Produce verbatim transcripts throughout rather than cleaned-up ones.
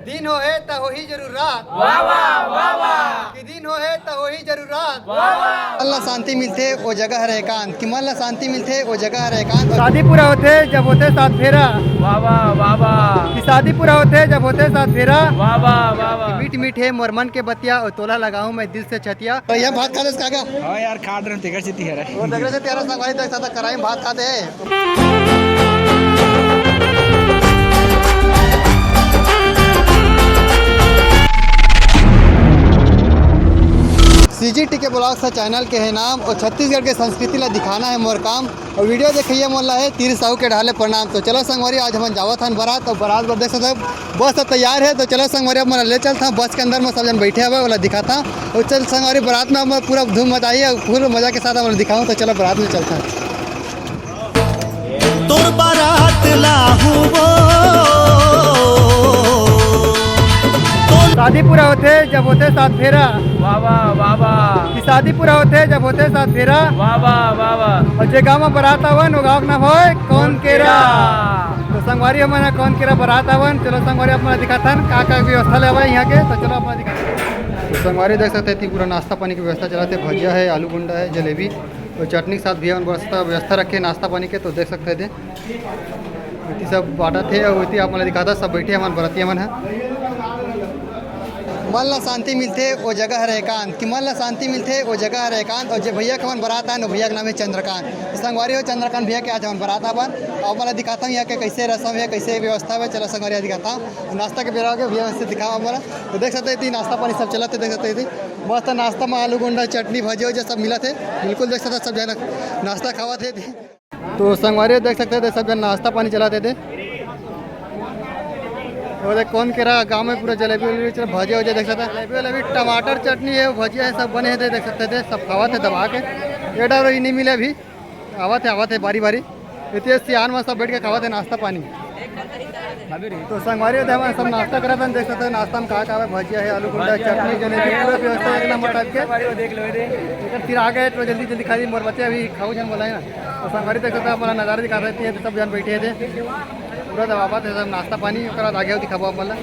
दिन होहे त होही जरूर रात। वाह, वाह, वाह, वाह। कि दिन होहे त होही जरूर रात। वाह, वाह। मन ला शांति मिलथे, ओ जगह हरे एकांत। कि मन ला शांति मिलथे, ओ जगह हरे एकांत। शादी पूरा होथे, जब होथे सात फेरा। वाह, वाह, वाह, वाह। कि शादी पूरा होथे, जब होथे सात फेरा। वाह, वाह, वाह, वाह। मीठ मीठ हे मोर मन के बतिया, ओ तोला लगाहूं मैं दिल से छतिया। तो ये भात खा लेस का? हाँ यार, खा रहे तेकर से तिहरा। वो तेकर से तिहरा संगवारी देख सकता, कराही में भात खाते हैं। सीजीटीके ब्लॉग्स ह चैनल के हे नाम, और छत्तीसगढ़ के संस्कृति ला दिखाना है मोर काम, और वीडियो देखइया मन ला है तीर साहू के ढाले प्रणाम। तो चलो संगवारी, आज हमन जावत हन बारात, और बारात बर देख सकते हो बस ह तैयार है। तो चलो संगवारी, अब मन ले चलता बस के अंदर में, सब जन बैठे हवे, ओला दिखाता। और चल संगवारी, बारात में हम पूरा धूम मचाई और फुल मजा के साथ हम दिखाऊं। तो चलो बारात में चलता है। तोर बारात लाहू वो। शादी पूरा होथे जब होथे सात फेरा। वाह, वाह, वाह, वाह। कि शादी पूरा होथे जब होथे सात फेरा। वाह, वाह, वाह, वाह। और जे गांव में बारात आवन, वो गांव के नाम होय कौन केरा। तो संगवारी, हमन ह कौन केरा बारात आवन। चलो संगवारी, आप मन ला दिखाथन का का व्यवस्था ले हवे यहाँ के। तो चलो आप मन ला दिखाथन। तो संगवारी देख सकते हैं, पूरा नाश्ता पानी की व्यवस्था चलत हे, भजिया है, आलू गुंडा है, जलेबी और चटनी के साथ भी हमन व्यवस्था, व्यवस्था रखे नाश्ता पानी के। तो देख सकते हैं, एती सब बांटत हे और एती आप मन ला दिखाता, सब बैठे हमन बरतिया मन ह। मन ला शांति मिलथे, ओ जगह हरे एकांत। कि मन ला शांति मिलथे, ओ जगह हरे एकांत। और जे भैया के हमन बारात आए, ओ भैया के नाम है चंद्रकांत। संगवारी हो, चंद्रकांत भैया के आज हमन बारात आवन। और आप मन ला दिखाता हूँ यहाँ के कैसे रसम है, कैसे व्यवस्था है। चलो संगवारी, दिखाता हूँ। नाश्ता के बेरा हो गया, भैया से दिखाओ आप मन ला। तो देख सकते हैं, एती नाश्ता पानी सब चलत हे, देख सकते हैं, एती मस्त नाश्ता में आलू गुंडा, चटनी, भजिया उजिया सब मिलत हे। बिल्कुल देख सकते हैं, सब जन नाश्ता खावत हे। तो संगवारी देख सकते हैं, सब जन नाश्ता पानी चलात हे। वो देख, कौन केरा गांव में पूरा जलेबी उलेबी चला, भजिया उजिया देख सकते हैं, जलेबी उलेबी, टमाटर चटनी है, भजिया है, सब बने हैं, देख सकते हैं, सब खावत हे दबा के। ये डर नहीं मिले अभी, आवत हे, आवत हे बारी बारी। एती सियान में सब बैठ के खावत हे नाश्ता पानी। तो संगवारी हो, हमन सब नाश्ता करत हन, देख सकते हैं नाश्ता में का का हवे, भजिया है, आलू गुंडा, चटनी, जलेबी, पूरा व्यवस्था एक नंबर टाइप के। एकर फिर आ गए तो जल्दी जल्दी खा ली, मोर बच्चे अभी खाऊ झन बोला है ना। तो संगवारी देख सकते हैं, अपना नजारा दिखा सकते हैं, तो सब जन बैठे थे, पूरा दबावत हे सब नाश्ता पानी, ओकर बाद आगे दिखाबो आप मन ला।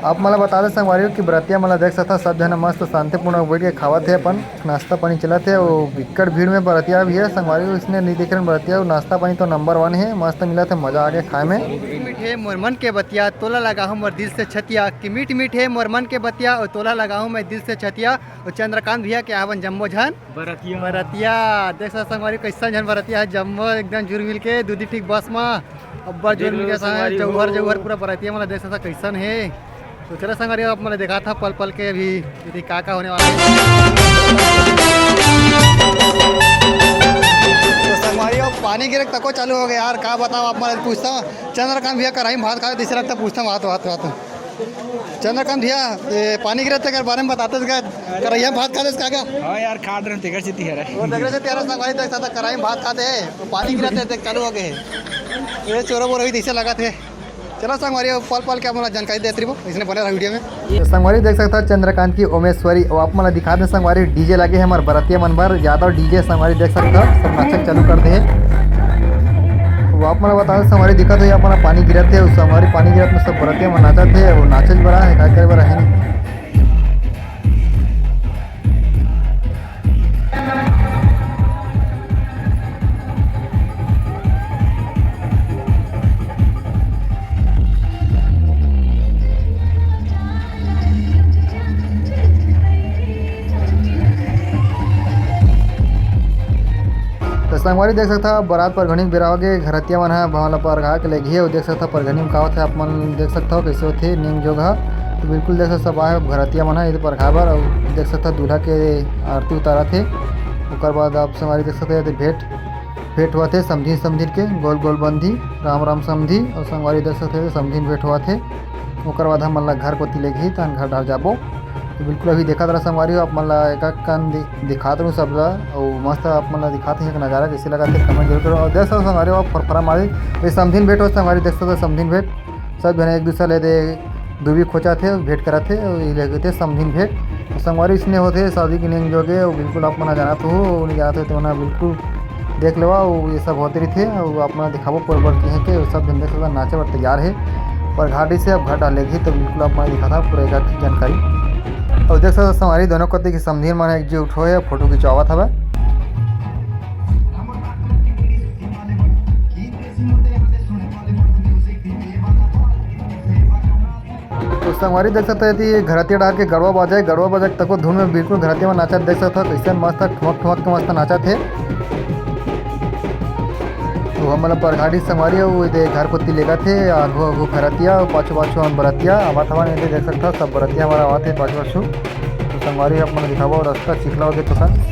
आप मन ला बता दे संगवारी हो कि बरतिया मन ला देख सकता, सब झन मस्त शांतिपूर्ण बैठ के खावत हे, अपन नाश्ता पानी चलत हे। वो बिक्कट भीड़ में बरतिया भी है संगवारी हो, इसने नहीं देख रहे बरतिया, वो नाश्ता पानी तो नंबर वन है, मस्त मिलत हे, मजा आ गया खाए में। मीठ मीठ हे मोर मन के बतिया, तोला लगाहूं मोर दिल से छतिया। कि मीठ मीठ हे मोर मन के बतिया, और तोला लगाहूं मैं दिल से छतिया। और चंद्रकांत भैया के आवन जम्मो झन बरतिया। बरतिया देख सकता संगवारी, कैसन झन बरतिया है, जम्मो एकदम जुड़ मिल के दू दी ठीक बस में। अब्बड़ जोर देख लो मिलके साहे संगवारी जौहर हो। जौहर पूरा बरतिया मन ला देख सकता कैसन हे। तो चलो संगवारी, आप मन ला दिखात हंव पल पल के अभी यदि का का होने वाला है। तो संगवारी, अब पानी गिरे तको चालू हो गया यार, का बताओ आप मन ला पूछता हूँ। चंद्रकांत भैया कराही में भात खाए, तीसरा लगता पूछता हूँ, बात बात बात। चंद्रकांत भैया, ये पानी गिरत हे, एकर बारे में बताते थे का, कराही में भात खा लेस का क्या? हाँ यार, खा रहे तेकर से तिहरा। वो तेकर से तिहरा संगवारी देख सकता, कराही में भात खाते हैं, तो पानी गिरत हे, देख चालू हो गए। ये चोरा बोरा भी जैसे लगा थे। चलो संगवारी, पल पल के आप मन ला जानकारी देते रहिबो, इसने बने रहा वीडियो में। तो संगवारी देख सकता चंद्रकांत की ओमेश्वरी, और आप मन ला दिखा दे संगवारी, डीजे लगे हे हमर बरतिया मन बर, यादव डीजे संगवारी देख सकता, सब नाचक चालू कर दे हे। वो आप मन ला बता दे संगवारी, दिखत हे आप मन ला पानी गिरत हे, उस संगवारी पानी गिरत में सब बरतिया मन नाचत हे, वो नाचे बर हे, का करे बर हे नहीं। तो संगवारी देख सकता, बारात परघनी के बेरा होगे, घरतिया मन ह भांव ल परघा के लेगही। अउ देख सकता, परघनी में का होथे, आप मन देख सकता हो, कैसे होथे नियम जोग ह। तो बिल्कुल देख सकता, सब आए घरतिया मन ह, ये परघा बर। अउ देख सकता, दूल्हा के आरती उतारत हे। ओकर बाद आप संगवारी देख सकता, ये भेंट भेंट होवत हे समधिन समधिन के, गोल गोल बंधी, राम राम समधी। अउ संगवारी देख सकत हे समधिन भेंट होवत हे। ओकर बाद हमन ला घर कोति लेगही, तहन घर डहर जाबो। तो बिल्कुल अभी देखत रहा संगवारी हो, आप मन ला एक एक कन दि-, दिखात रहूँ सब ला, अउ मस्त आप मन ला दिखात हे एक नजारा कैसे लगत हे, comment जरूर करो। अउ देख सकत संगवारी हो, फरफरा मारी, ये समधिन भेंट हो संगवारी, देख सकत हो समधिन भेंट। सब झन एक दूसरा ले दे दुबी खोंचत हे, भेंट करत हे, अउ ये लगे थे समधिन भेंट। तो संगवारी इसने होथे शादी के नियम जोगे, अउ बिल्कुल आप मन जानत हो, नहीं जानत हो तो मन बिल्कुल देख लेवा, अउ ये सब होते रहिथे, अउ आप मन दिखाबो पोर बर के हे के, अउ सब झन देख सकत नाचे बर तैयार हे। परघाट से अब घर डाले गही, तो बिल्कुल आप मन दिखाता पूरा एक जानकारी। और देख सकते संगवारी, दोनों कति के समधिन मन एकजुट होए फोटो खिंचवावत हवे। तो संगवारी देख सकते हैं कि घरतिया डार के गड़वा बाजे, गड़वा बाजे तको धुन में बिल्कुल घरतिया में नाचत देख सकते हो, कैसे मस्त ठुमक ठुमक के मस्त नाचत है। तो हमन ला परघाटी संगवारी अउ एदे घर कोती लेगत हे, आघू आघू खरतिया अउ पाछू पाछू हमर बरतिया आवत हवन। एदे देख सकथव सब बरतिया हमर आवत हे पाछू पाछू। तो संगवारी आप मन दिखाबो रस्ता चिखला होगे तो सन।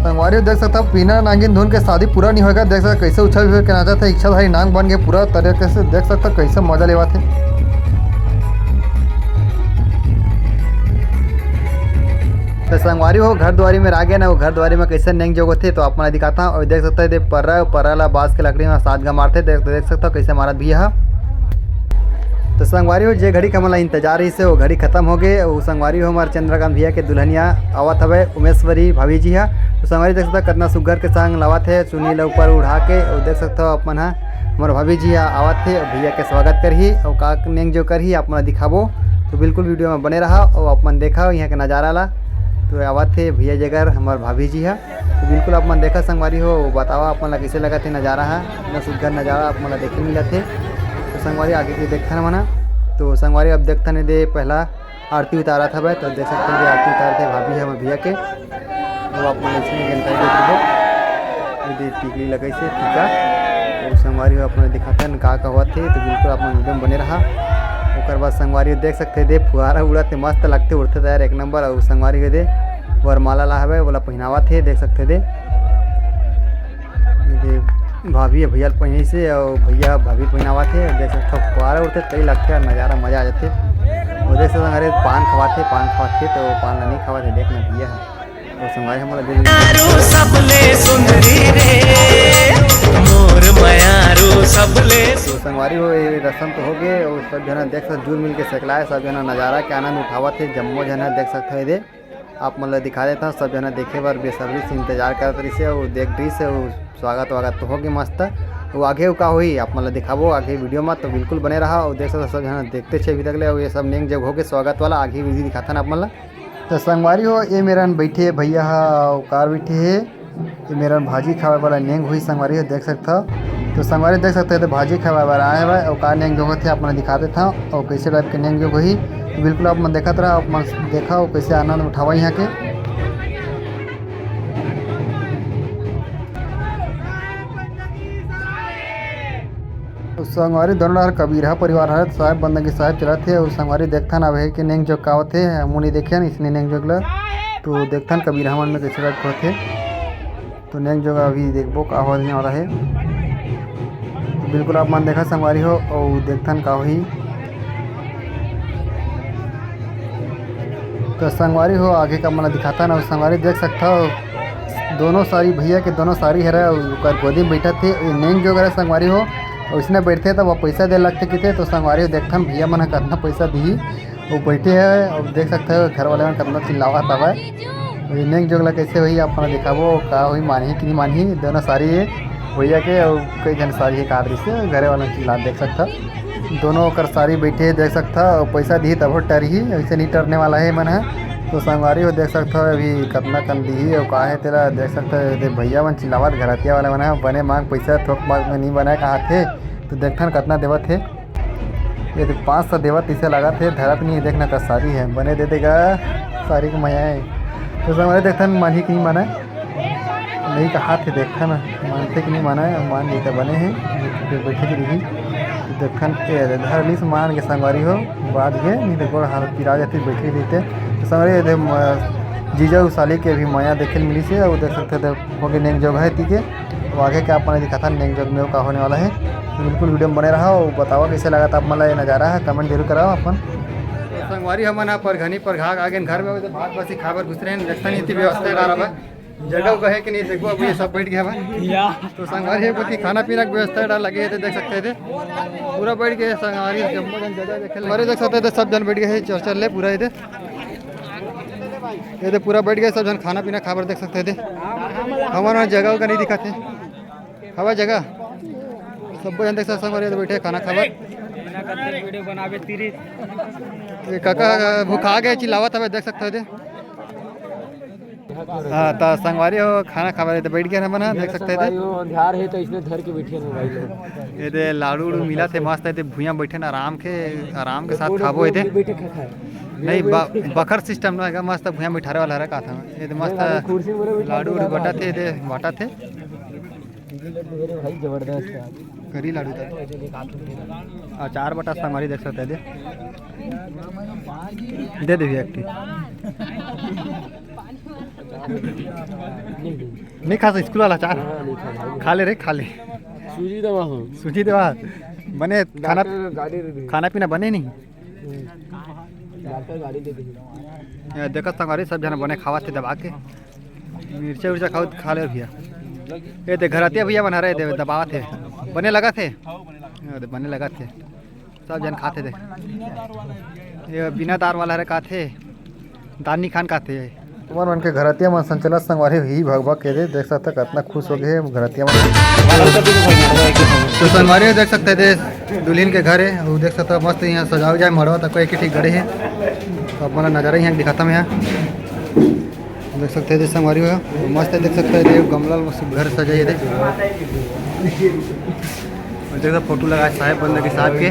संगवारी हो देख सकता, पीना नागिन धुन के शादी पूरा नहीं होएगा। देख सकता कैसे उछल उछल के नाचत हे, इच्छाधारी नांग बन के पूरा तरीके से देख सकता कैसे मजा लेवत हे। तो संगवारी हो घर दुआरी में रागे ना, वो घर दुआरी में कैसे नेंग जोग होथे तो आप मन दिखाता हूँ। और देख सकता है दे पर्रा, पर्रा ला बांस के लकड़ी में सात गा मारथे। देख, देख सकता हो कैसे मारत भी है। तो संगवारी हो जे घड़ी के हमन ला इंतजार रहिस हे, वो घड़ी खत्म हो गए। वो संगवारी हो हमारे चंद्रकांत भैया के दुल्हनिया आवत हवे उमेश्वरी भाभी जी हा। तो संगवारी देख सकता कितना सुग्घर के संग लावत हे चुन्नी ला ऊपर उड़ा के। और देख सकता हो अपन हा हमारे भाभी जी हा आवत हे, भैया के स्वागत करही और का नेंग जो करही आप मन ला दिखाबो। तो बिल्कुल वीडियो में बने रहा और आप मन देखा यहाँ के नज़ारा ला। तो आवत हे भैया जगर हमार भाभी जी हा। तो बिल्कुल आप मन देखा संगवारी हो, बतावा आप मन ला कैसे लगत हे नज़ारा हा, इतना सुग्घर नज़ारा आप मन ला देखे मिलत हे। तो संगवारी आगे के देखथन मना। तो संगवारी अब देखथन एदे पहला आरती उतारत हवे, तो देख सकते हो आरती उतारत हे भाभी हमर भैया के। वो आप मन इसमें जानकारी देत रहो। ये दे टिकली लगाइस हे टीका। वो संगवारी हो आप मन दिखाथन का का होवत हे, तो बिल्कुल आप मन वीडियो में बने रहा। ओकर बाद संगवारी हो देख सकते हे दे फुहारा उड़त हे, मस्त लगथे, उड़थे तो यार एक नंबर। और संगवारी हो दे वरमाला ला हवे, ओला पहिनावत हे, देख सकते हे दे। ये दे भाभी ह भैया ल पहिनाइस हे, और भैया ह भाभी ल पहिनावत हे। देख सकते हो फुहारा उड़थे, तई लगथे यार नज़ारा, मजा आ जाथे। और देख सकते हो संगवारी पान खवाथे, पान खवाथे तो पान ला नहीं खवाथे, देख ना भैया ह। और संगवारी हमन ला दे दारू सबले सुंदरी रे, मोर मयारू सबले तो संगवारी हो, ये रस्म तो हो गए, और सब जना देख सकते जुल मिल के सेकलाए, सब जना नज़ारा के आनंद उठावत हे। जम्मो जना देख सकते हो, ये दे आप मन ला दिखा देता हूँ, सब जना देखे बर बेसब्री से इंतजार करत रहिस हे, और देख रहिस हे, और स्वागत वागत तो हो गए मस्त। वो आगे का होही आप मन ला दिखाबो आगे वीडियो में, तो बिल्कुल बने रहा। और देख सकते सब जना देखते छे अभी तक ले, और ये सब नेंग जोग हो गए स्वागत वाला, आगे विधि दिखाथन आप मन ला। तो संगवारी हो, ये मेरन बैठे हे भैया हा, अउ कार बैठे हे। ये मेरन भाजी खावे वाला नेंग हुई संगवारी हो, देख सकथव। तो संगवारी देख सकथव, तो भाजी खावे बर आए हवय, अउ का नेंग जोग होथे, आप मन दिखा देथव, अउ कैसे टाइप के नेंग जोग होही, तो बिल्कुल आप मन देखत रहा, आप मन देखा, अउ कैसे आनंद उठावा यहाँ के। संगवारी दोनों डहर कबीरहा परिवार हरे, साहेब बंदगी साहेब चलत हे। अउ संगवारी देखथन अब हे कि नेंग जोग का होथे, हमू नइ देखेन इसने नेंग जोग ल। तो देखथन कबीरहा मन में कैसे टाइप के होथे। तो नेंग जोग अभी देखबो का होने वाला हे। तो बिल्कुल आप मन देखा संगवारी हो, अउ देखथन का होही। तो संगवारी हो आगे का मन दिखाथन। अउ संगवारी देख सकथव दोनों सारी भैया के दोनों सारी हरे, अउ ओकर गोदी में बैठत हे। ये नेंग जोग हरे संगवारी हो, अउ इसने बैठथे त वो पैसा दे लगथे किथे। तो संगवारी हो देखथन भैया मन ह कतना पैसा दिही। वो बैठे हे, अउ देख सकथव घर वाले मन कतना चिल्लावत हवय। ये नेंग जोग ला कैसे होही आप मन दिखाबो, का होही, मानही कि नहीं मानही। दोनों सारी हे भैया के, अउ कई झन सारी हे का दृश्य घरे वाला चिल्लात देख सकथव। दोनों ओकर सारी बैठे हे, देख सकथव, अउ पैसा दिही तभो टरही, ऐसे नहीं टरने वाला हे मन ह। तो संगवारी हो देख सकथव, अभी कतना कन दिही अउ का हे तेला देख सकथव। ये दे भैया मन चिल्लावत, घरतिया वाले मन ह, बने मांग पैसा, थोक मांग में नहीं बनाए कहाथे। तो देखथन कतना देवत हे। ये दे पाँच सौ देवत इसे लागत हे, धरत नहीं हे, देखना का सारी हे, बने दे देगा, सारी के मया हे। तो संगवारी देखथन मानही कि नहीं माने। नहीं कहाथे, देखा ना, मानथे कि नहीं माने, मान जइते बने हे, फिर बैठे के रही। तो देखन के धर लीस मान के संगवारी हो, बात के, नहीं तो गोड़ हाथ पिरा जाती, बैठे रहते। तो संगवारी ये दे, म-, जीजा अउ साली के भी मया देखे ल मिलिस हे, अउ देख सकते हो, हो गए नेंग जोग है ती के। तो आगे के आप मन ला दिखाथन नेंग जोग में का होने वाला हे। बिल्कुल वीडियो में बने रहा अउ बतावा कैसे लगा था आप मन ला ये नज़ारा हे, कमेंट जरूर कराओ अपन। तो संगवारी हमन ह परघनी परघा आ गेन घर में, तो भात बासी खाए बर घुस रहे हैं। देखथन इतनी व्यवस्था डाला बा, जगह उगह हे कि नहीं, देखबो अभी ये सब बैठ गया बा। या। तो संगवारी हे कोती खाना पीना के व्यवस्था डाल लगे हे, तो देख सकते थे पूरा बैठ गए संगवारी, जम्मो जन जगह देखे, संगवारी देख सकते थे सब जन बैठ गए हे चर्चा ले पूरा इधर। ये दे पूरा बैठ गए सब झन खाना पीना खाए बर, देख सकते हे दे। हमर वहाँ जगह उगह नहीं दिखत हे, हवा जगह सब झन देख सकते संगवारी बैठे खाना खाए बर। वीडियो बनावे तीरी। ये काका भुखा गए चिल्लावत हवे, देख सकते हे दे। हाँ, त संगवारी हो खाना खाए बर तो बैठ गए हमन, देख सकते हे दे। संगवारी हो, अंधियार हे तो इसने धर के बैठे मोबाइल। ये दे लाडू उड़ू मिला थे मस्त, ये दे भुइयां बैठे ना आराम के, आराम के साथ खाबो ये दे। बैठे खा खाए। नहीं, ब-, बखर सिस्टम ना हे, मस्त भुइयां बिठारे वाला हरे का था। ये दे मस्त नहीं, कुर्सी में बैठे लाडू उड़ू बटा थे, ये दे बटा थे। भाई जबरदस्त हे। करी लाडू था। अचार बटा संगवारी देख सकते हे दे। दे दे भैया एक ठी। नहीं खा सकते स्कूल वाला अचार। हाँ, नहीं खा भाई। खा ले रे, खा ले। सूजी दवा हो। सूजी दवा। बने खाना, डॉक्टर गाड़ी दे दी। खाना पीना बने नहीं। हम्म। डॉक्टर गाड़ी दे दी। ये देखो संगवारी सब झन बने खावत हे दबा के। मिर्चा उर्चा खाओ, खा ले भैया। ये दे घरतिया भैया बना रहे थे, दबावत हे। बने लगत हे। ये दे बने लगत हे। सब झन खाथे दे। ये बिना दार वाला हरे काथे, दार नी खान काथे। तुमन मन के घरतिया मन संचलत संगवारी ही भगभग के दे, देख सकते कतना खुश हो गए हे घरतिया मन। तो संगवारी देख सकते हे दे, दुल्हन के घर हे, वो देख सकते मस्त यहाँ सजावे जाए मड़वा तक एक ही ठीक गड़े हे। तो अपना नज़ारा यहाँ दिखाता मैं यहाँ। देख सकते हे दे संगवारी हो, मस्त हे, देख सकते हे दे गमला में सुघर सजाए हे दे। और देख सकते फोटो लगाए साहेब बंदगी साहब के।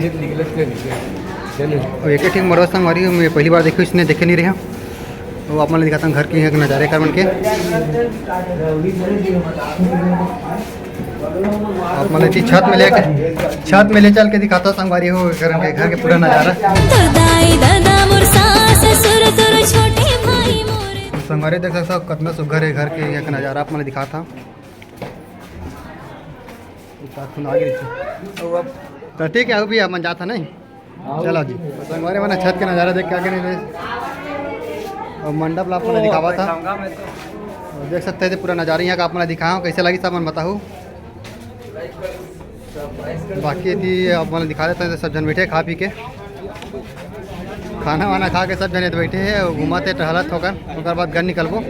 और एक एक मड़वा संगवारी हो, मैं पहली बार देखी, इसने देखे नहीं रहे। वो आप मन ला दिखाता हूँ घर के यहाँ के नज़ारे कर मन के। आप मन ला इसी छत में लेके, छत में ले चल के दिखाता हूँ संगवारी हो, घर के, घर के पूरा नज़ारा। तो दाई दादा मोर सास ससुर तोर छोटे भाई मोर। संगवारी देख सकता हो कितना सुघर हे घर के यहाँ का नज़ारा, आप मन ला दिखाता हूँ। तो ठीक है, अभी हमन जात हन नहीं। चलो जी, संगवारी मन छत के नज़ारा देख के आगे नहीं रहे। और मंडप ला आप मन ला दिखावा था। और देख सकते हैं पूरा नज़ारा यहाँ का आप मन ला दिखाओ, कैसे लगी सब मन बताओ। बाकी थी आप मन ला दिखा देते हैं, सब झन बैठे खा पी के, खाना वाना खा के सब झन बैठे हैं, घूमत हे टहलत होकर, ओकर बाद घर निकलबो।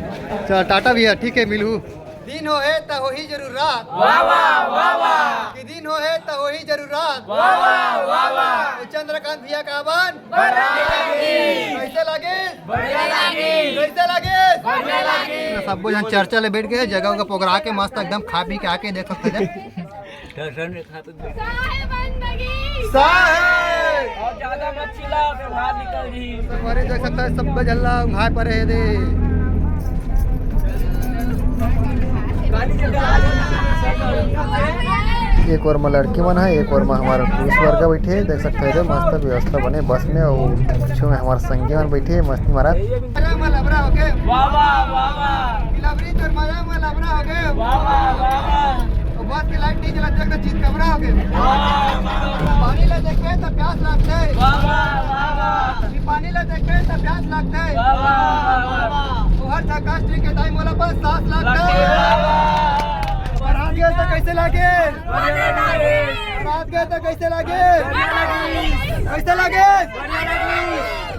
चल टाटा भैया, ठीक है, मिलहू। दिन होहे त होही जरूर रात। वाह, वाह, वाह, वाह। कि दिन होहे त होही जरूर रात। वाह, वाह, वाह, वाह। तो चंद्रकांत भैया का आह्वान। बराबरी। कैसे लगे? बढ़िया लगे। कैसे लगे? बढ़िया लगे। तो सब झन चर्चा ले बैठ गए, जगह उगह पकड़ा के मस्त एकदम खा पी के आके देख सकते हैं। दर्शन साहेब बंदगी। साहेब। और ज्यादा मत चिल्ला, फिर बाहर निकल जी। संगवारी देख सकता है, सब झल्ला उंघाए परे हे दे। एक ओर में लड़की मन है, एक ओर में हमारा पुरुष वर्ग बैठे, देख सकते हैं, मस्त व्यवस्था बने बस में, और पीछे में हमारे संगी मन बैठे, मस्ती मारा। वाह, वाह, वाह, वाह। वाह, वाह, वाह, वाह। तो बस के लाइट नहीं जला, देख तो चीत कमरा हो गए। पानी ला देखबे तो प्यास लगते। वाह, वाह, वाह, वाह। ये पानी ला देखबे तो प्यास लगते। वाह, वाह, वाह, वाह। तो हर झकास ठीक के टाइम वाला बस सांस लगते। लगते, वाह, वाह। बरात गए तो कैसे लगे? बढ़िया लगे। बरात गए तो कैसे लगे? बढ़िया लगे। कैसे लगे? बढ़िया लगे।